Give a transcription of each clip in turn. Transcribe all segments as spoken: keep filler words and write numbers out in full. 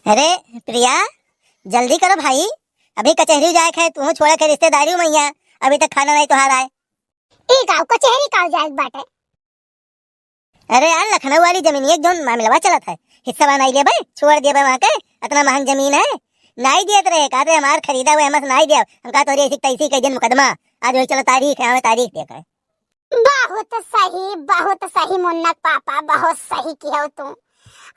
अरे प्रिया, जल्दी करो भाई, अभी कचहरी जाए के है, तू छोड़े के रिश्तेदारी में यहाँ, अभी तक खाना नहीं तोहार आए। ई का कचहरी का जाए के बाटे? अरे यार, लखनऊ वाली जमीनिया के जौन मामलवा चलत है, हिस्सा नहीं लेबे, छोड़ देबे वहाँ के, इतना महंग जमीन है, नहीं देत रहे, कहते हमार खरीदा हुआ है, हमसे नहीं देब, हम कहा तोरी ऐसी तैसी कई दिन मुकदमा, आज वही चलो तारीख है, हमें तारीख देख है। बहुत सही, बहुत सही मुन्ना के पापा, बहुत सही किहो तू।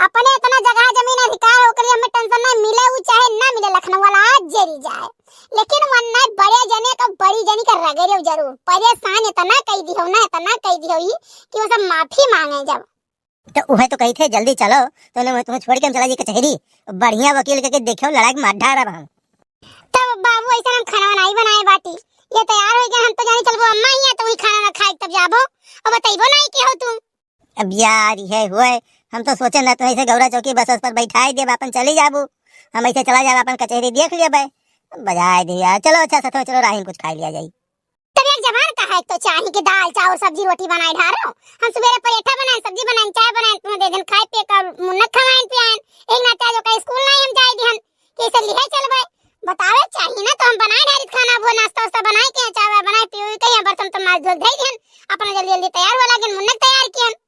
अपने इतना जगह जमीन अधिकार ओकरे हमें टेंशन ना मिले, उ चाहे ना मिले, लखनऊ वाला आज जेरी जाए, लेकिन वन्ना बड़े जने का, बड़ी जनी का रगड़े जरूर। परेशान इतना कई दिहो ना, इतना कई दिहो ई कि वो सब माफी मांगे जब। तो उहे तो कही थे, जल्दी चलो, तो उन्हें, तुम्हें छोड़ के हम चला जी कचहरी, बढ़िया वकील के, के देखो, लड़ा के मार डारब हम। तब बाबू, ऐसा हम खाना नहीं बनाए बाटी, ये तैयार हो गए, हम तो जानी चलबो अम्मा हियाँ, तो वही खाना ना खाए तब जाबो, और बतैबो नहीं कि हो तू। अब यार, ये हुए, हम तो सोचे ना, तो ऐसे गौरा चौकी बस, बस पर बैठाए देब, अपन चली जाबू, हम ऐसे चला जाब, अपन कचहरी देख लेबे, बजाए दे यार। चलो अच्छा, साथ में चलो, राही में कुछ खाई लिया जाई। तब एक जबान का है तो चाही कि दाल, चावल, सब्जी, रोटी बनाए ढारो। हम सुबेरे परेठा बनाए, सब्जी बनाए, चाय बनाए, तुम्हें दे दिन खाए पिए का, मुन्नत खवाएन पियाएन। एक नाते आज ओका स्कूल नहीं हम जाए दिहन, कि इसे लिहे चलबे। बतावे चाही ना, तो हम बनाए ढारित खाना, वो नाश्ता उस्ता बनाए के, चाय वाय बनाए पियो के, यहाँ बर्तन तो माज धो धई दिहन, अपना जल्दी जल्दी तैयार हो लागेन, मुन्नत तैयार कियन।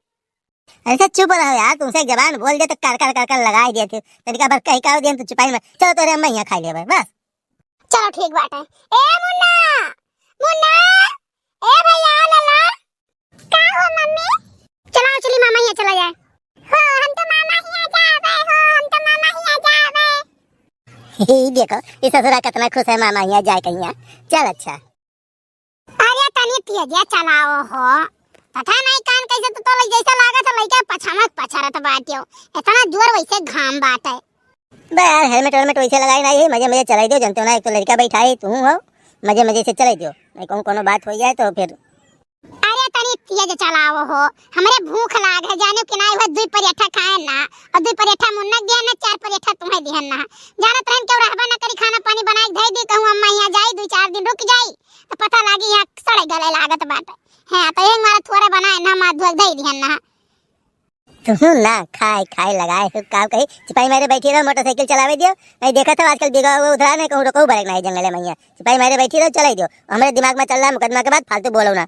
अरे चुप रहो यार, तुमसे एक जबान बोल दे तो कर कर कर कर लगाए देते हो। तनिका भर कही का दिन तो चुपाई में, चलो तोरे अम्मा यहाँ खाई लेबे बस। चलो ठीक बाटे। ए मुन्ना, मुन्ना, ए भैया लाला। का हो मम्मी? चलाओ चली मामा यहाँ चला जाए। हो हम तो मामा यहाँ जाबे, हो हम तो मामा यहाँ जाबे। ये देखो, ये ससुरा कितना खुश है मामा यहाँ जाए कहीं। चल अच्छा। अरे तनी तेजिया चलाओ हो, पता नहीं कान कैसे तो तोले जैसे लागत है लइका पछामक पछारत बाटियो, इतना जोर वैसे घाम बाटे। बे यार, हेलमेट वेलमेट वैसे लगाई नहीं है, मजे मजे चलाई दियो, जानते हो ना, एक तो लड़का बैठा है, तू हो, मजे मजे से चलाई दियो, नहीं कहूँ कोनो बात हो जाए तो फिर। अरे तनी तेज चलाओ हो, हमरे भूख लाग है, जाने कि नहीं हुआ, दुई परेठा खाए ना, और दुई परेठा मुन्ना दिया ना, चार परेठा तुम्हें दिहन ना, जानत रहन केहू रहबा ना करी, खाना पानी बनाए के धई दी, कहूँ अम्मा यहाँ जाई, दुई चार दिन रुक जाई, तो पता लागी यहाँ सड़े गले लागत बाटे। हाँ, तो एक मारा थोड़ा बनाए ना, मार धोए धई दिहन ना। तू ना खाए खाए लगाए हो, का कही, सिपाही मारे बैठी रहो, मोटरसाइकिल चलावे दियो, नहीं देखा था आजकल बिगहा हुआ उधरा नहीं कहूँ रोको बरक नहीं जंगले में, यहाँ सिपाही मारे बैठी रहो, चलाई दियो, हमरे दिमाग में चल रहा है मुकदमा के बाद, फालतू बोलो ना।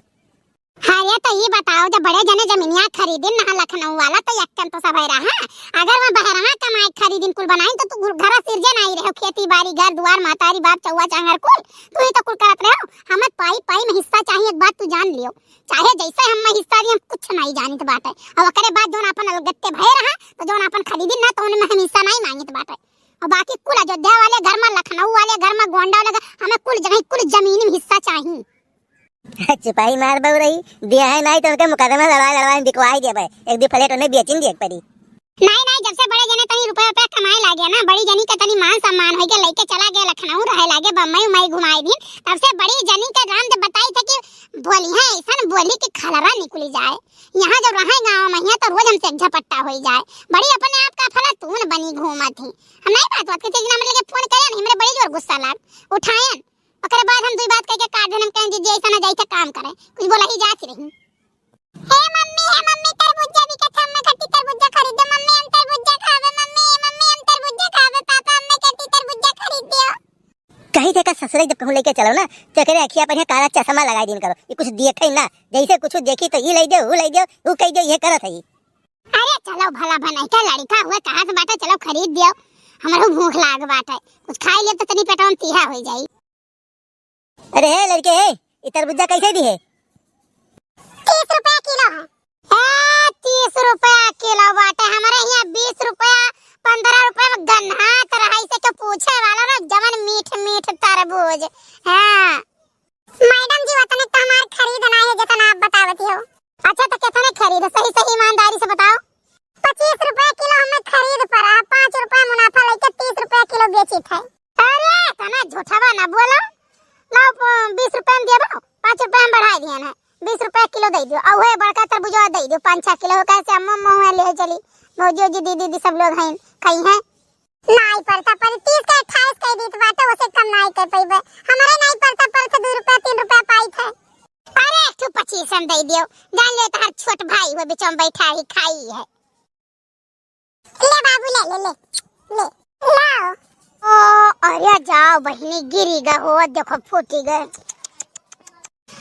हाँ, ये तो ये बताओ, जब बड़े जने जमीनिया खरीदिन ना लखनऊ वाला, तो यक्कन तो सब है रहा। अगर वह बहरवा कमाए खरीदिन कुल बनाइन, तो तू घरा सिरजे नहीं रहो, खेती बाड़ी, घर दुआर, महतारी बाप, चौवा चांगर कुल, तू ही तो कुल करत रहो। हमें पाई पाई में हिस्सा चाहिए, एक बात तू जान लियो, चाहे जैसे हम हिस्सा दिए, हम कुछ नहीं जानित बाटे। और ओकरे बाद जौन अपन अलगत्ते भय रहा, तो जौन अपन खरीदिन ना, तो उनमें हम हिस्सा नहीं मांगित बाटे। और बाकी कुल अयोध्या वाले घर में, लखनऊ वाले घर में, गोंडा वाले घर, हमें कुल जगह, कुल जमीन में हिस्सा चाहिए। सिपाही मार बउरई, दिया है नाई तो उनके मुकदमा लड़वा लड़वा बिकवाई देबे, एक दो फ्लैट उन्हें बेचिन दिए पड़ी। नाई नाई, जब से बड़े जने तनी रुपया रुपया कमाए लागे ना, बड़ी जनी के तनी मान सम्मान होई के लइके चला गया लखनऊ रहे लागे, बम्बई उम्बई घुमाए दिन, तब से बड़ी जनी के राम जब बताई थे कि बोली है ऐसन बोली कि खलरा निकली जाए। यहाँ जब रहे गाँव में हियाँ तो रोज हमसे एक झपट्टा होई जाए, बड़ी अपने आप का फला तून बनी घूमत ही। हम नहीं बात बात के चीज ना, मतलब फोन करे नहीं, मेरे बड़ी जोर गुस्सा लाग उठायन। ओकरे बाद हम दुई बात कह के काट देन, हम कहें, "जीजी, ऐसा ना जाई थे काम करे, कुछ बोला ही जात ही रही।" "हे मम्मी, हे मम्मी, तरबुज्जा बिकत है, अम्मा खातिर तरबुज्जा खरीद दे, मम्मी, हम तरबुज्जा खाबे, मम्मी, मम्मी, हम तरबुज्जा खाबे, पापा, अम्मा खातिर तरबुज्जा खरीद दियो।" कही देखा ससुरे जब कहूँ लेके चलो ना, तो एकरे अखिया पर काला चश्मा लगाई दिन करो, ये कुछ देखे ना, जैसे कुछ देखी तो ये ले दो, वो ले दो, वो कह दो, ये करत है। अरे चलो भला भनाई का लड़का हुए, कहाँ से बाटा, चलो खरीद दियो, हमरो भूख लाग बाटे, कुछ खाई ले तो तनी पेटवा में तीहा हो जाई। अरे हे लड़के, हे, ई तरबुज्जा कैसे दी है? तीस रुपया किलो है। ए, तीस रुपया किलो बाटे, हमारे यहाँ बीस रुपया, पन्द्रह रुपया में गन्हात रहा, इसे क्यों पूछे वाला ना, जवन मीठ मीठ तरबूज। हाँ। मैडम जी, उतने तो हमार खरीद ना है जितना आप बतावत हो। अच्छा, तो कितने खरीद? सही सही ईमानदारी से बताओ। पच्चीस रुपया किलो हमें खरीद पड़ा, पाँच रुपया मुनाफा लेके तीस रुपया किलो बेचित है। अरे, तना झूठवा ना बोलो। लाओ, प-, बीस रुपया में देबो, पाँच रुपया में बढ़ाई दिहन है, बीस रुपया किलो दे दियो। और वह बड़का तरबूजवा दे दियो, पाँच छह किलो, कैसे अम्मा अम्मा हुआ ले चली, भौजी उजी दीदी दी सब लोग हैं, खाई हैं। नाई पड़ता पर तीस का अट्ठाईस कह दीत बाटे, उसे कम नाई कर पइबे। हमारे नाई पड़ता पर तो दो रुपया तीन रुपया पाई थे। अरे, एक ठो पच्चीस हम दे दियो, जान ले तहार छोट भाई वो बिचम बैठा ही खाई है। ले बाबू, ले, ले, ले, ले। अरे जाओ बहिनी, गिरी गए हो, देखो फूटी गए।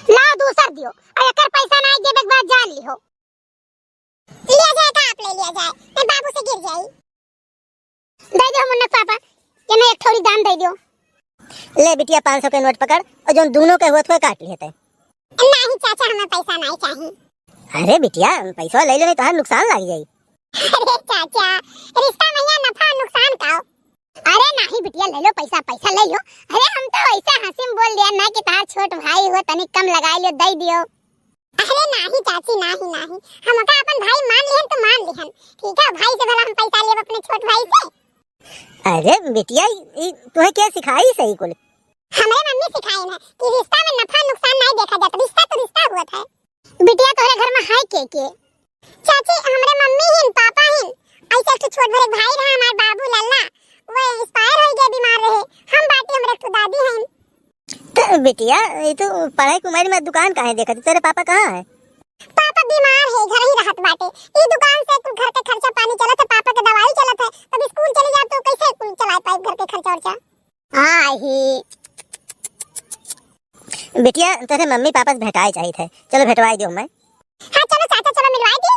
लाओ दूसर दियो, और एकर पैसा नाहीं देबे के बाद जान लिहो। लिया जाए तो आप ले लिया जाए, मैं बाबू से गिर जाई। दे दो मुन्ना के पापा, ये ना एक ठौरी दान दे दो। ले बिटिया, पाँच सौ के नोट पकड़ और जौन दूनों के होत होए काट लिहे तै। नाहीं चाचा, हमें पैसा नाहीं चाही। अरे बिटिया, पैसा ले लो, नाहीं तोहार नुकसान लाग जाई। अरे चाचा, रिश्ता में यहाँ नफा नुकसान का हो? अरे नाहीं बिटिया, ले लो पैसा, पैसा ले लो। अरे हम तो ऐसे हंसी में बोल दिया ना कि तोहार छोट भाई हो, तनिक कम लगाई लियो, दे दियो। अरे नाहीं चाची, नाहीं, नाहीं, हमका अपन भाई मान लिहन तो मान लिहन, ठीक है, भाई से भला हम पैसा लेब अपने छोट भाई से? अरे बिटिया, ई तुहे के सिखाई सही कुल? हमरे मम्मी सिखाइन है कि रिश्ता में नफा नुकसान नाहीं देखा जात, रिश्ता तो रिश्ता होत है। बिटिया, तोहरे घर में है के के? चाची, हमरे मम्मी हिन, पापा हिन, ऐसे एक ठो छोट भरे भाई रहा हमार बाबू लल्ला, वो expire हो गया, बीमार रहे। हम बाटी, हमरे एक ठो दादी हैं। तो बिटिया, ये तो पढ़ाई की उम्र में दुकान काहे देखत? तेरे पापा कहाँ है? पापा बीमार है, घर ही रहत बाटे। ई दुकान से कुल घर के खर्चा पानी चलत है, पापा के दवाई चलत है, तब स्कूल चले जाब तो कैसे कुल चला पाई घर के खर्चा वर्चा? हाँ ही। बिटिया, तोरे मम्मी पापा से भेंटाए चाहित है, चलो भेंटवाई दियो मैं। हाँ चलो चाचा, चलो मिलवाई दी।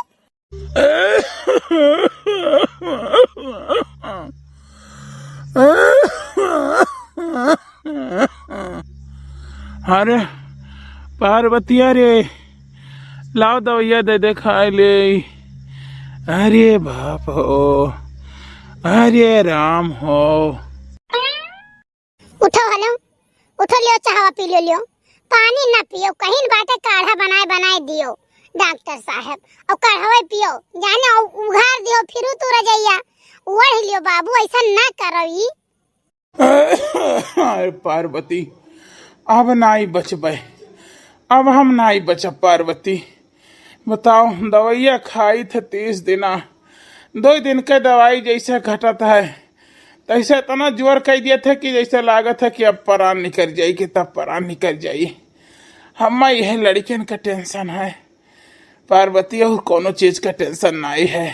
अरे पार्वतिया रे, लाओ दवैया दे दे खाए ले। अरे बाप हो, अरे राम हो। उठो हलो, उठो, लियो चाहवा पी लियो, लियो। पानी ना पियो, कहीं बाटे काढ़ा बनाए बनाए दियो डॉक्टर साहब, और काढ़वे पियो, जाने उ-, उघार दियो, फिर तू रजैया ओढ़ लियो बाबू, ऐसा ना करो ई। अरे पार्वती, अब नाई बचबे, अब हम नाई बचब पार्वती। बताओ, दवाइया खाई थे तीस दिना, दो दिन के दवाई जैसे घटत है, तैसे इतना जोर कह दिया था कि जैसे लागत है कि अब परान निकल जाई, कि तब परान निकल जाई। हमें यह लड़कियन का tension है पार्वती, और कोनो चीज का tension नाई है।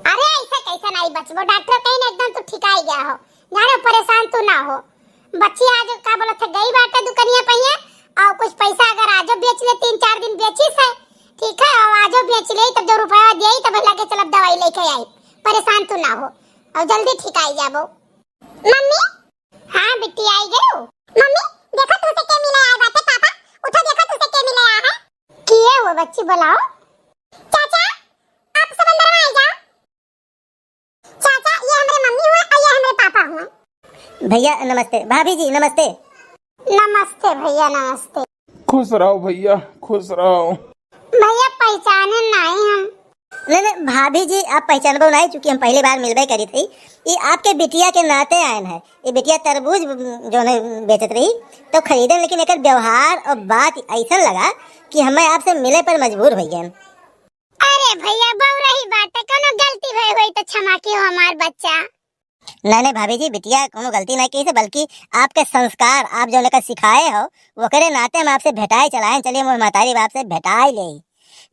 अरे ऐसे कैसे नाई बचबो, डॉक्टर कहीं ना एकदम तू ठिकाई गया हो, जानो परेशान तू ना हो। बच्ची आज का बोलत है, गई बाटे दुकनिया पहिए, और कुछ पैसा अगर आजो बेच ले, तीन चार दिन बेचिस है, ठीक है, और आजो बेच ले, तब जो रुपया दिए तब लगे चलब दवाई लेके आई, परेशान तू ना हो, और जल्दी ठिकाई जाबो। मम्मी। हाँ बिट्टी, आई गयो। मम्मी, देखो तुझसे के मिले आए बाटे, पापा, उठो, देखो तुझसे के मिले आया है। किए हो बच्ची, बुलाओ। चाचा, आप सब अंदर में आ जाओ। चाचा, ये हमरे मम्मी हुए और ये हमरे पापा हुए। भैया नमस्ते, भाभी जी नमस्ते। नमस्ते भैया, नमस्ते। खुश रहो भैया, खुश रहो। भैया पहचाने नाई हम। नहीं, नहीं, भाभी जी, आप पहचानबो नाई, चूंकि हम पहली बार मिलबे करी थी। ये आपके बिटिया के नाते आयन है। ये बिटिया तरबूज जो है बेचत रही, तो खरीदन, लेकिन एकर व्यवहार और बात ऐसा लगा कि हमें आपसे मिले पर मजबूर हो गए। अरे भैया, बउरही बाटे, कोनो गलती भई होई तो क्षमा कियो हमार बच्चा। नहीं, नहीं भाभी जी, बिटिया कोनो गलती नहीं की से, बल्कि आपके संस्कार, आप जो लेकर सिखाए हो, ओकरे नाते हम आपसे भेटाए चलाए, चलिए मोर महतारी बाप से भेटाए ले।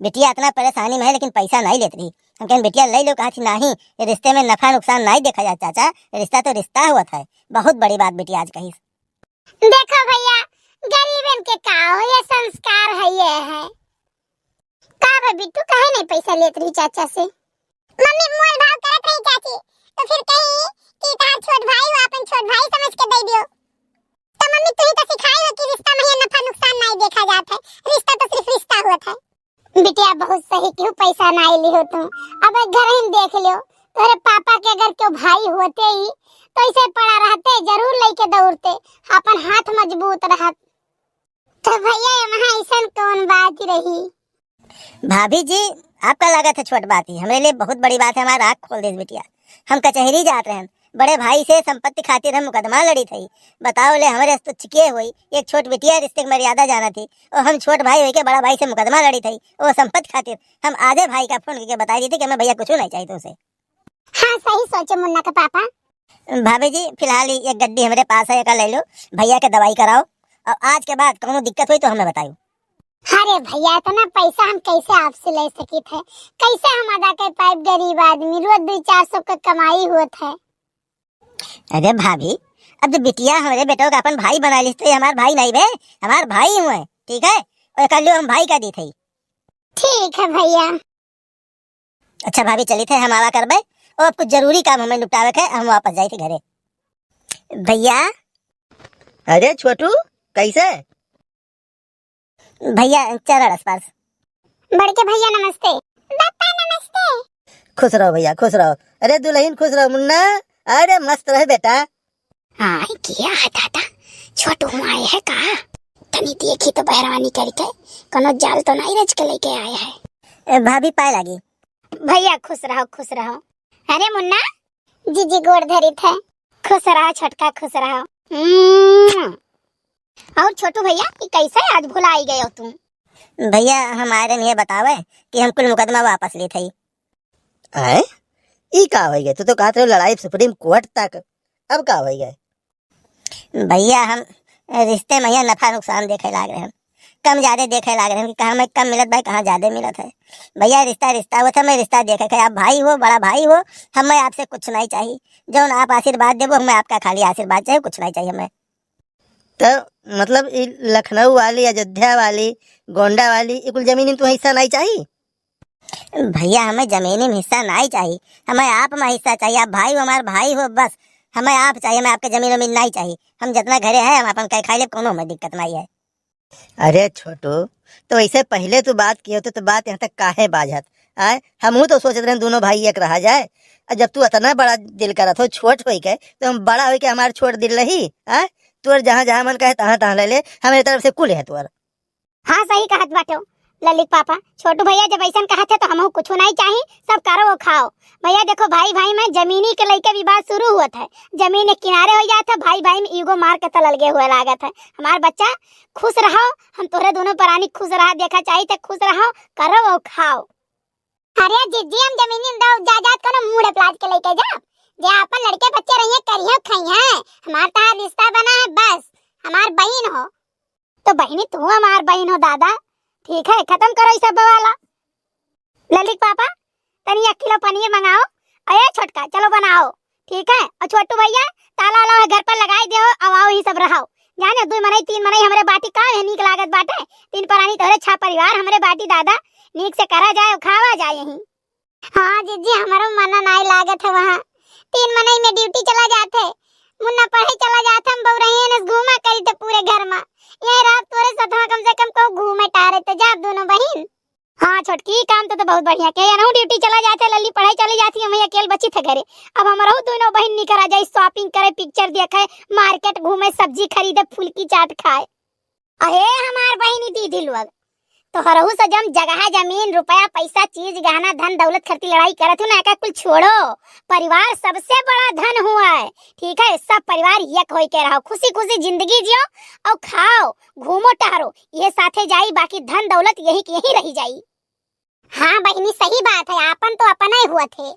बिटिया इतना परेशानी में है, लेकिन पैसा नहीं लेत रही। हम कहन बिटिया ले लो, कहा थी नहीं, ये रिश्ते में नफा नुकसान नहीं देखा जाता चाचा, रिश्ता तो रिश्ता होत है। बहुत बड़ी बात बिटिया आज कही। देखो भैया, गरीबन के का हो, ये संस्कार है, ये है। का बा बिट्टू, काहे नहीं पैसा लेत रही चाचा से? मम्मी मोल भाव करत रही चाची, तो फिर कही कि तार छोट भाई हो, अपन छोट भाई समझ के दे दियो। तो मम्मी तू ही तो सिखाई हो कि रिश्ता में ये नफा नुकसान नहीं देखा जात है, रिश्ता तो सिर्फ रिश्ता होत है। बिटिया बहुत सही क्यों पैसा नहीं लियो तू, अब एक घर ही देख लियो, तोरे पापा के अगर क्यों भाई होते ही तो ऐसे पड़ा रहते, जरूर लेके दौड़ते, अपन हाथ मजबूत रहत। तो भैया, ये वहाँ ऐसन कौन बात रही? भाभी जी, आपका लागत है छोट बात ही, हमरे लिए बहुत बड़ी बात है, हमारा आँख खोल दे बिटिया। हम कचहरी जात रहन, बड़े भाई से संपत्ति खातिर हम मुकदमा लड़ी थी। बताओ ले, हमरे से तो छिके हुई, एक छोट बिटिया रिश्ते की मर्यादा जाना थी, और हम छोट भाई होके बड़ा भाई से मुकदमा लड़ी थी, वो संपत्ति खातिर। हम आधे भाई का फोन करके बता दी थी कि हमें भैया कुछ नहीं चाहिए तुमसे। हाँ, सही सोचे मुन्ना के पापा। भाभी जी, फिलहाल ही एक गड्डी हमरे पास है, एका ले लो, भैया के दवाई कराओ, और आज के बाद कौनो दिक्कत हुई तो हमें बताओ। अरे भैया, इतना पैसा हम कैसे आपसे ले सकित है? कैसे हम अदा कर पाइब? गरीब आदमी, रोज दुई चार सौ के कमाई होत है। अरे भाभी, अब जब बिटिया हमरे बेटो का अपन भाई बना लिस, तो ये हमार भाई नहीं बे, हमार भाई हुए, ठीक है? और कर लियो, हम भाई का दी थे। ठीक है भैया। अच्छा भाभी, चली थे, हम आवा करबे। और अब कुछ जरूरी काम हमें निपटावे के, हम वापस जाई थे घरे। भैया। अरे छोटू, कैसे? भैया, चरण स्पर्श। बड़के भैया नमस्ते। बापा नमस्ते। खुश रहो भैया, खुश रहो। अरे दुल्हन खुश रहो मुन्ना। अरे मस्त रहे बेटा। आय, किया है दादा? छोटू हुआँ आए है का? तनी देखी तो बहरवानी करके, कोनो जाल तो नहीं रच के लेके आए है। ए, भाभी पाए लागी। भैया खुश रहो, खुश रहो। अरे मुन्ना। जीजी गोड़ धरित है। खुश रहो छोटका, खुश रहो। उम्म। और छोटू भैया, ये कैसे आज भुलाई गए हो तुम? भैया, हम आए रहन ये बतावे कि हम कुल मुकदमा वापस लेत हई। आए? ई का होइ गए? तू तो कहत रहे लड़ाई सुप्रीम कोर्ट तक, अब का होइ गए? भैया, हम रिश्ते में यहाँ नफा नुकसान देखे लाग रहे हैं, कम ज्यादा देखे लाग रहे हैं कि कहाँ में कम मिलत बा, कहाँ ज्यादा मिलत है। भैया, रिश्ता रिश्ता होत है, मैं रिश्ता देखे के, आप भाई हो, बड़ा भाई हो, हमें आपसे कुछ नहीं चाहिए। जौन आप आशीर्वाद देबो, हमें आपका खाली आशीर्वाद चाहिए, कुछ नहीं चाहिए हमें। तो मतलब ई लखनऊ वाली, अयोध्या वाली, गोंडा वाली, ई कुल जमीन तुम्हें हिस्सा नहीं चाहिए? भैया, हमें जमीनी में हिस्सा नहीं चाहिए, हमें आप में हिस्सा चाहिए। आप भाई हो, हमारे भाई हो, बस हमें आप चाहिए, हमें आपके जमीन वमीन नहीं चाहिए। हम जितना घरे है, हम अपन कह खाई लेब, कोनो हमें दिक्कत नहीं है। अरे छोटू, तो ऐसे पहले तू बात किए होते तो बात यहाँ तक काहे बाझत? आए, हमहू तो सोचत रहे दोनों भाई एक रहा जाए। और जब तू इतना बड़ा दिल करत हो, छोट होई के, तो हम बड़ा होई के हमार छोट दिल रही? आए, तोर जहाँ जहाँ मन कहे तहाँ तहाँ ले ले, हमारे तरफ से कुल है तोर। हाँ, सही कहत बाटे ललित पापा। छोटू भैया जब ऐसन कहत है तो हमहू कुछ नहीं चाही, सब करो और खाओ। भैया देखो, भाई भाई में जमीनी के लेके विवाद शुरू हुआ था, जमीन एक किनारे हो जात है, भाई भाई में ईगो मार के तललगे हुए लागत है। हमार बच्चा खुश रहो, हम तोहरे दोनों परानी खुश रहा देखा चाही, तो खुश रहो, करो और खाओ। अरे जिज्जी, हम जमीनी दौ-, जायदाद कोनो मूड़े प्लाट के लेके जा, जे अपन लड़के बच्चे रहिए, करिए, खाइए। हमार तहार रिश्ता बना है, बस हमार बहिन हो। तो बहिनी, तू हमार बहिन हो दादा। ठीक है, खत्म करो ई सब बवाला। ललित पापा, तनी एक किलो पनीर मंगाओ। अरे छोटका, चलो बनाओ। ठीक है, और छोटू भैया, ताला वाला घर पर लगाई दे हो, अब आओ ही सब रहो। जाने दुई मनई, तीन मनई हमरे बाटी का है, नीक लागत बाटे। तीन परानी तोहरे छह परिवार हमरे बाटी दादा, नीक से करा जाए, खावा जाए यहीं। हाँ जिज्जी, हमरो मना नाई लागत है वहाँ। तीन मनई में ड्यूटी चला जात है, मुन्ना पढ़े चला जात है, हम बउरहियन से घूमा करी थे पूरे घर में। यही रात तोरे सथवा कम से कम कहूँ घूमे टारे थे, जा दोनों बहिन। हाँ छोटकी, काम तो, तो बहुत बढ़िया के, एनहू ड्यूटी चला जात है, लल्ली पढ़े चली जाती है, हम अकेल बची थे घरे। अब हमरहू दोनों बहिन निकरा जाई shopping करे, picture देखे, market घूमे, सब्जी खरीदे, फुलकी चाट खाए। अहे हमार बहिनी दीदी लोग, तोहरहू से जम जगह जमीन रुपया पैसा चीज गहना धन दौलत खरती लड़ाई करत हूँ ना, एका कुल छोड़ो। परिवार सबसे बड़ा धन हुआ है, ठीक है? सब परिवार एक होई के रहो, खुशी खुशी जिंदगी जियो और खाओ, घूमो टहरो, ये साथे जाई, बाकी धन दौलत यही के यही रही जाई। हाँ बहिनी, सही बात है, आपन तो अपना ही हुआ थे।